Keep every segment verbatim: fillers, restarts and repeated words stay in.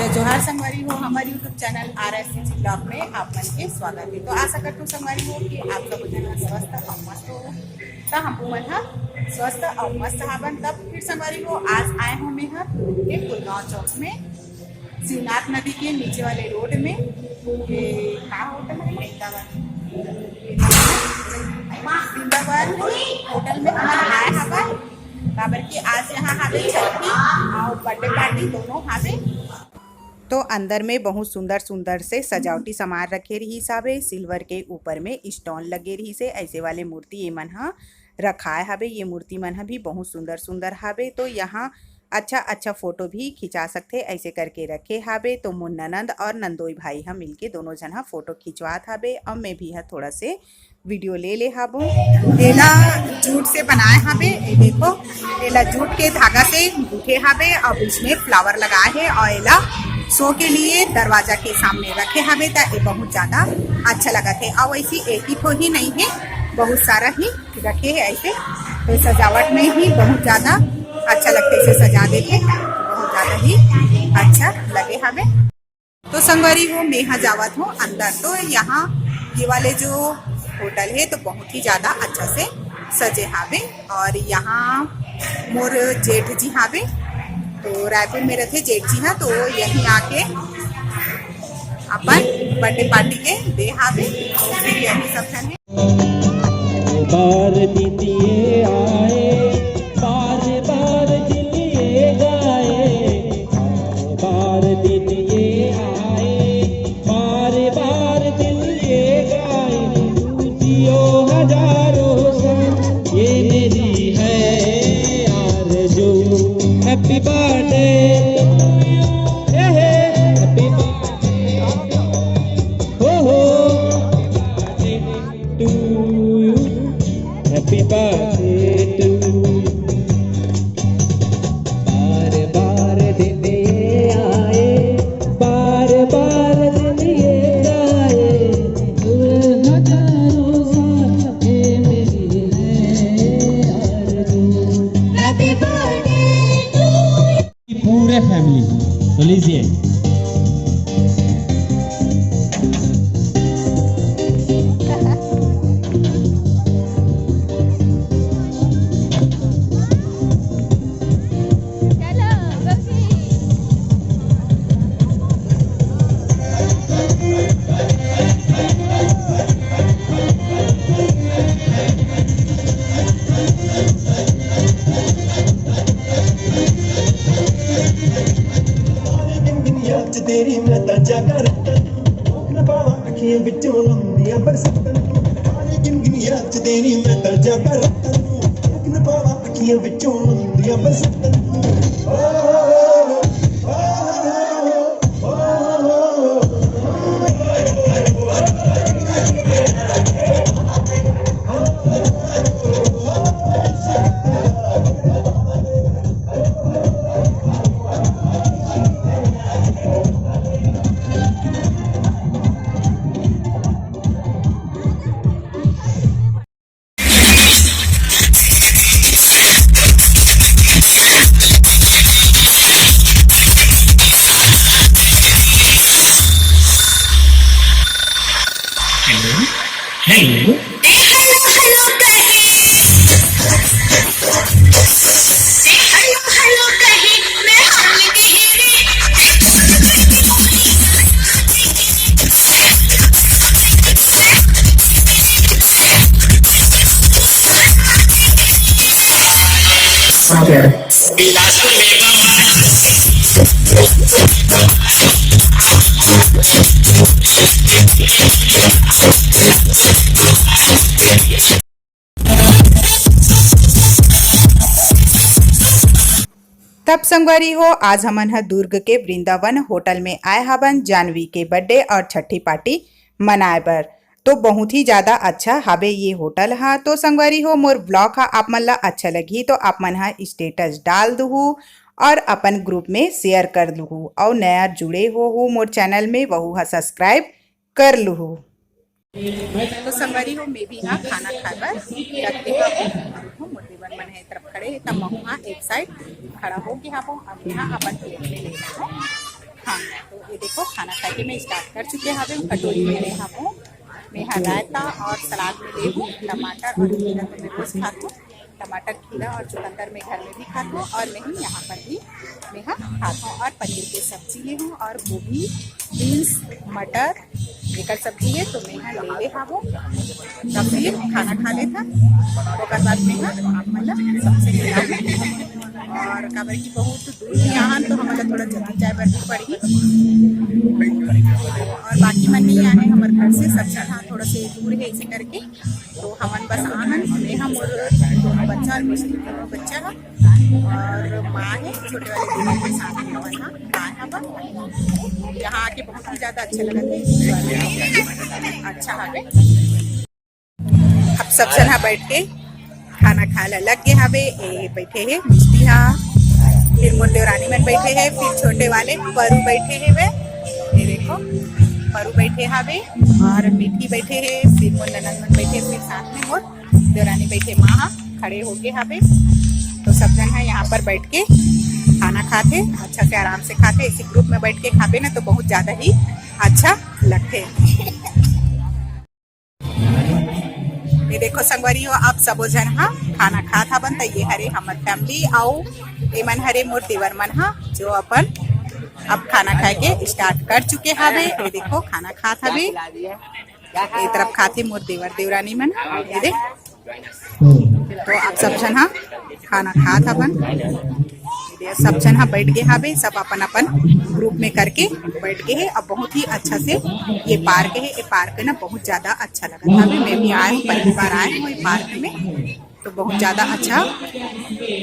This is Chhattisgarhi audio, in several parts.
तो जोहार संगवारी हो, हमर YouTube channel R S C G blog में आप मन के स्वागत है। तो आशा करथों संगवारी हो कि आप सब जन स्वस्थ और मस्त हो। तो हम मन ह स्वस्थ और मस्त हावन। तब फिर संगवारी हो, आज आए हों मैं ह के पुलगांव चौक में, शिवनाथ नदी के नीचे वाले रोड में। ये का होटल है? वृंदावन। वृंदावन होटल में हमन आए हवन, काबर कि आज यहाँ हावे छठी और बर्थडे पार्टी दोनों हावे। तो अंदर में बहुत सुंदर सुंदर से सजावटी सामान रखे रहिस हावे। सिल्वर के ऊपर में स्टोन लगे रहिस हे, ऐसे वाले मूर्ति ये मन ह रखाए हावे। ये मूर्ति मन ह भी बहुत सुंदर सुंदर हावे। तो यहाँ अच्छा अच्छा फोटो भी खिंचा सकथे, ऐसे करके रखे हावे। तो मोर ननंद और नंदोई भाई ह मिलके दोनों झन ह फोटो खिंचवात हावे और मैं भी ह थोड़ा से वीडियो ले ले हाबो। एला जूट से बनाए हावे, ये देखो, एला जूट के धागा से गूंथे हावे और बीच में फ्लावर लगाए हे और एला शो के लिए दरवाजा के सामने रखे हावे, त ये बहुत ज्यादा अच्छा लगत हे। और ऐसी एक ही ठो ही नहीं है, बहुत सारा ही रखे है ऐसे, तो सजावट में ही बहुत ज्यादा अच्छा लगता है, इसे सजा देते बहुत ज्यादा ही अच्छा लगे हमें। तो संगवारी हो, मैं यहाँ जावत हूँ अंदर। तो यहाँ ये वाले जो होटल है तो बहुत ही ज्यादा अच्छा से सजे हावे और यहाँ मोर जेठ जी हावे, तो रायपुर में रहते जेठ जी, हाँ, तो यहीं आके अपन बर्थडे पार्टी के दे हावे। तो फिर यही सब है। बार दिन ये आए, बार बार दिल ये गाए, बार बार दिन ये आए, बार बार दिल ये गाए, तू जियो हजारों साल, ये मेरी है आरज़ू। Happy birthday to you, हे हे, happy birthday to you, हो हो, to you, happy birthday to you। बार बार दिन ये आए, बार बार दिन ये आए, हजारों साल ये मेरी है आरज़ू। Happy birthday to you। पूरे फैमिली, तो लीजिए। तब संगवारी हो, आज हमन ह दुर्ग के वृंदावन होटल में आए हावन जानवी के बर्थडे और छठी पार्टी मनाए बर। तो बहुत ही ज्यादा अच्छा हावे ये होटल हा। तो संगवारी हो, मोर ब्लॉग हा आप मन ला अच्छा लगही तो आप मन हा स्टेटस डाल दुहू और अपन ग्रुप में शेयर कर लुहू, और नया जुड़े हो, हो मोर चैनल में, वहू हा सब्सक्राइब कर लुहू। तो संगवारी हो, मैं भी यहाँ खाना खाए बर रखते हूँ। मोर देवर मन है तरफ खड़े है, तब महू हाँ एक साइड खड़ा हो गया हो। अब यहाँ अपन प्लेट में लेना हो। हाँ, मैं स्टार्ट कर चुके हवे। कटोरी में ले हवो, मैं हा रायता और सलाद में ले हूँ टमाटर और खीरा, तो मैं रोज खात हूँ। टमाटर, खीरा और चुकंदर मैं घर में भी खात हूँ और मैं ही यहाँ पर भी मैं हा खात हूँ। और पनीर के सब्जी ले हूँ और गोभी, बीन्स, मटर, एकर सब्जी है, तो मैं हा ले ले हवो। तो फिर खाना खा लेथन, ओकर बाद मैं हा आप मन ला सबसे मिलाहूँ। और काबर कि बहुत दूर से आहन, तो हमन ला थोड़ा जल्दी जाए बर भी पड़ही। और बाकी मन नहीं आए हमर घर से, सब झन हा थोड़ा से दूर है, इसी करके। तो हमन बस आहन, मैं हा, मोर दोनों बच्चा और मिस्त्री दोनों बच्चा हा और माँ है, छोटे वाले दीदी के साथ में हमन हा आए हवन। यहाँ आके बहुत ही ज्यादा अच्छा लगा था, अच्छा हवे। अब सब झन हा बैठ के खाना खाए ला लग गे हवे। ए बैठे हे मिस्टी हा, फिर मोर देवरानी मन बैठे हे, फिर छोटे वाले परू बैठे हे वे, ये देखो परू बैठे हवे और मिठी बैठे हे, फिर मोर ननद मन बैठे, फिर साथ में मोर देवरानी बैठे, माँ हा खड़े होके हवे। तो सब झन हा यहाँ पर बैठ के खाना खाथे, अच्छा से आराम से खाथे। इसी ग्रुप में बैठ के खाबे ना तो बहुत ज्यादा ही अच्छा लगथे। ये देखो संगवारी हो, अब सबो झन हा खाना खात हवन। त ये हरे हमर फैमिली, अउ एमन हरे मोर देवर मन हा, जो अपन अब खाना खाए के स्टार्ट कर चुके हवे। ये देखो खाना खात हवे, ये तरफ खाथे मोर देवर देवरानी मन। ये देख, तो आप सब झन हा खाना खात हवन। सब झन हा बैठ गे हावे, सब अपन अपन ग्रुप में करके बैठ गे हे। अब बहुत ही अच्छा से ये पार्क है, ये पार्क ना बहुत ज्यादा अच्छा लगत हावे। मैं भी आए हूँ, पहली बार आए हूँ ये पार्क में, तो बहुत ज्यादा अच्छा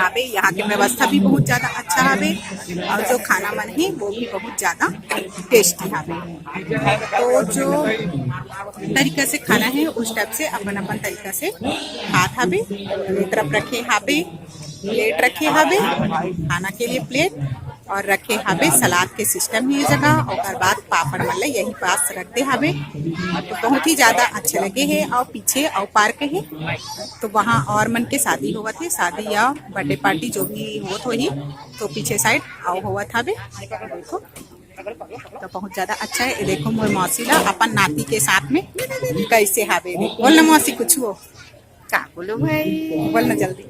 हावे। यहाँ के व्यवस्था भी बहुत ज्यादा अच्छा हावे और जो खाना मन है वो भी बहुत ज्यादा टेस्टी हावे। तो जो तरीका से खाना है उस टाइप से अपन अपन तरीका से खात हावे। एक तरफ रखे हावे, प्लेट रखे हावे खाना के लिए प्लेट, और रखे हावे सलाद के सिस्टम ही जगह। ओकर बाद पापड़ मन ला यही पास रख दे हावे। तो बहुत ही ज्यादा अच्छा लगे है। और पीछे और पार्क है, तो वहाँ और मन के शादी होवत है, शादी या बर्थडे पार्टी जो भी होत होही, तो पीछे साइड आओ होवत हावे। देखो, तो बहुत ज्यादा अच्छा है। ये देखो मोर मौसी ला अपन नाती के साथ में कैसे हावे। बोल ना मौसी कुछ हो। का बोलो भाई? बोल ना जल्दी।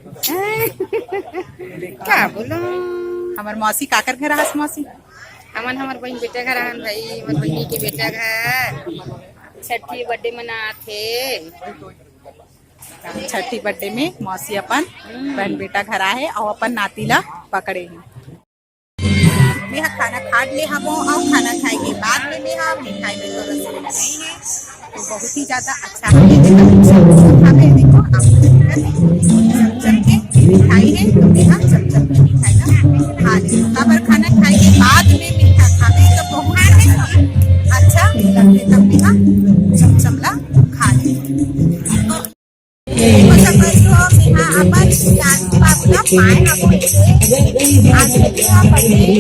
का बोलो? हमर मौसी काकर घर हस मौसी? हमन हमर बहन बेटा घर हन भाई, हमर बहनी के बेटा घर छठी बर्थडे मनाथे। छठी बर्थडे में मौसी अपन बहन बेटा घर आहे और अपन नाती ला पकड़े है। मेहा खाना खा ले हवो और खाना खाए के बाद में मेहा मिठाई में तो रसगुल्ला नहीं है, तो बहुत ही ज्यादा अच्छा है। देखो, देखो, आप लोग चमचम के मिठाई है, तो मेहा चमचम के मिठाई ला खा ले। काबर खाना खाए के बाद में मीठा खावे तो बहुत ज्यादा अच्छा लगते, तब मेहा चमचम ला खा ले। देखो संगवारी हो, मेहा अपन चांद बाबू ला पाए हवो एदे। आज मेहा बर्थडे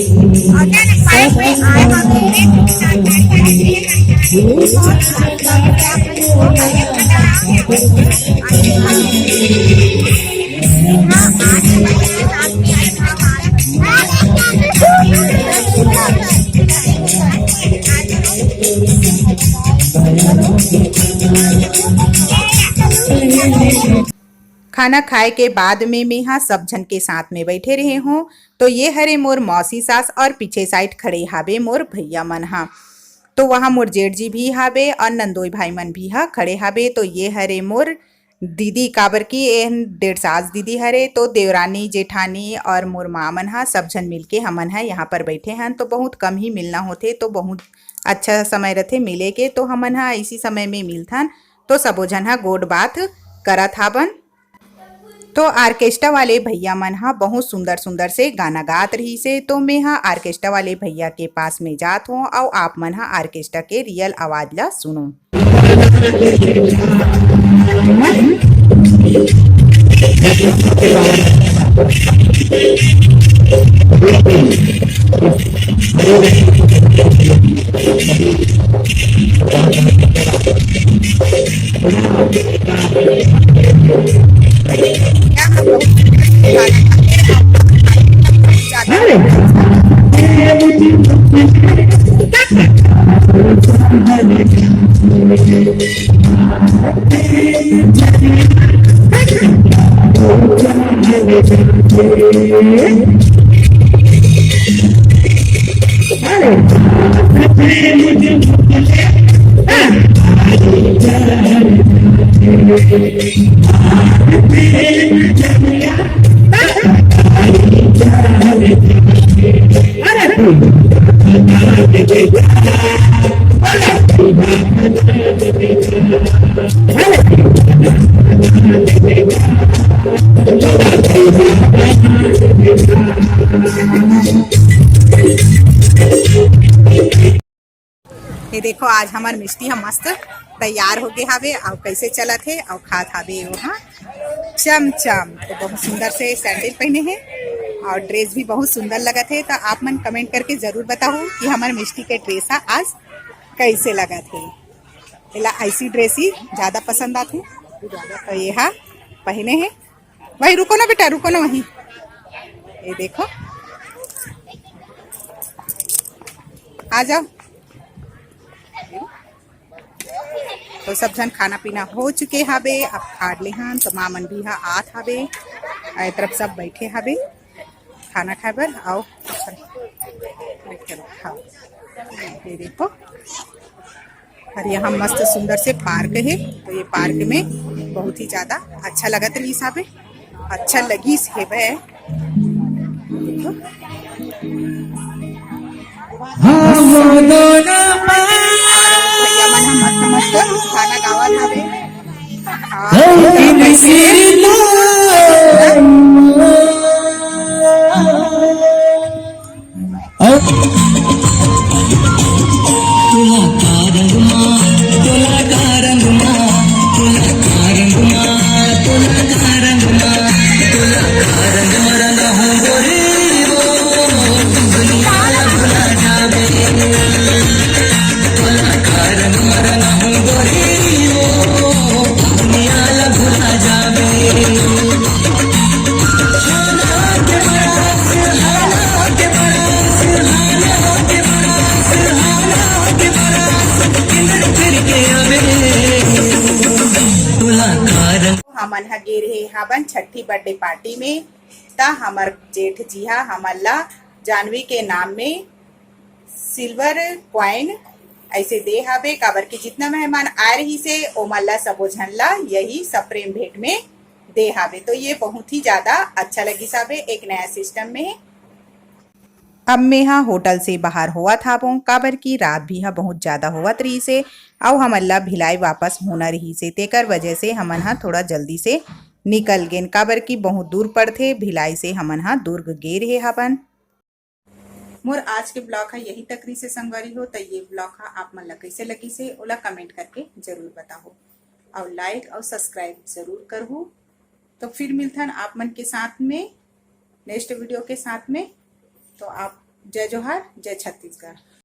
और पाए में आए हवो। खाना खाए के बाद में मेहा सब झन के साथ में बैठे रहे हों, तो ये हरे मोर मौसी सास और पीछे साइड खड़े हावे मोर भैया मन हा। तो वहाँ मोर जेठ जी भी हावे और नंदोई भाई मन भी हा खड़े हावे। तो ये हरे मोर दीदी, काबर कि एहन डेढ़ सास दीदी हरे, तो देवरानी, जेठानी और मोर माँ मन हा सब झन मिलके हमन हा यहाँ पर बैठे हन। तो बहुत कम ही मिलना होथे, तो बहुत अच्छा समय रथे मिले के, तो हमन हा इसी समय में मिलथन। तो सबो झन हा गोठ बात करत हावन। तो ऑर्केस्ट्रा वाले भैया मन हा बहुत सुंदर सुंदर से गाना गात रहिसे, तो मैं हा ऑर्केस्ट्रा वाले भैया के पास में जात हों और आप मन हा ऑर्केस्ट्रा के रियल आवाज ला सुनो। ये देखो, आज हमर मिष्टी ह मस्त तैयार हो गे हावे। अउ कैसे चलत हे अउ खात हावे ओहा चमचम। तो बहुत सुंदर से सैंडल पहने हे अउ ड्रेस भी बहुत सुंदर लगत हे। तो आप मन कमेंट करके जरूर बताओ कि हमर मिष्टी के ड्रेस ह आज कैसे लगत हे। एला ऐसी ड्रेस ही ज्यादा पसंद आथे। तो ये हा पहने हे। वही रुको ना बेटा, रुको ना वहीं। ये देखो, आ जाओ। तो सब झन खाना पीना हो चुके हाबे, अब खा ले हन। तो माँ मन भी हा आत हाबे, ए तरफ सब बैठे हाबे खाना खाए बर। आओ, खाओ। ये देखो, और यहाँ मस्त सुंदर से पार्क हे। तो ये पार्क में बहुत ही ज्यादा अच्छा लगत रहिस हाबे, अच्छा लगिस हेबे। देखो। हाँ, वो दोनों माँ। भैया मन ह मस्त मस्त गाना गावत हवे। हाँ, हो कि कैसे? मिसिर तो। हमन ह गे रहे हाबन छठी बर्थडे पार्टी में, त हमर जेठ जी हा हमन ला जानवी के नाम में सिल्वर कॉइन ऐसे दे हाबे, काबर कि जितना मेहमान आए रहिस हे, ओमन ला सबो झन ला यही सप्रेम भेंट में दे हाबे। तो ये बहुत ही ज्यादा अच्छा लगिस हाबे, एक नया सिस्टम में। अब मेहा होटल से बाहर होवत हाबों, काबर कि रात भी हा बहुत ज्यादा होवत रहिस हे, अउ हमन ला भिलाई वापस होना रहिस हे, तेकर वजह से हमन हा थोड़ा जल्दी से निकल गेन, काबर कि बहुत दूर पड़थे। भिलाई से हमन हा दुर्ग गे रहे हाबन। मोर आज के ब्लॉग ह यही तक रहिस हे संगवारी हो। त ये ब्लॉग ह आप मन ला कैसे लगिस हे, ओला कमेंट करके जरूर बताहू, अउ लाइक अउ सब्सक्राइब जरूर करहू। तो फिर मिलथन आप मन के साथ में नेक्स्ट वीडियो के साथ में। तो आप जय जोहार, जय छत्तीसगढ़।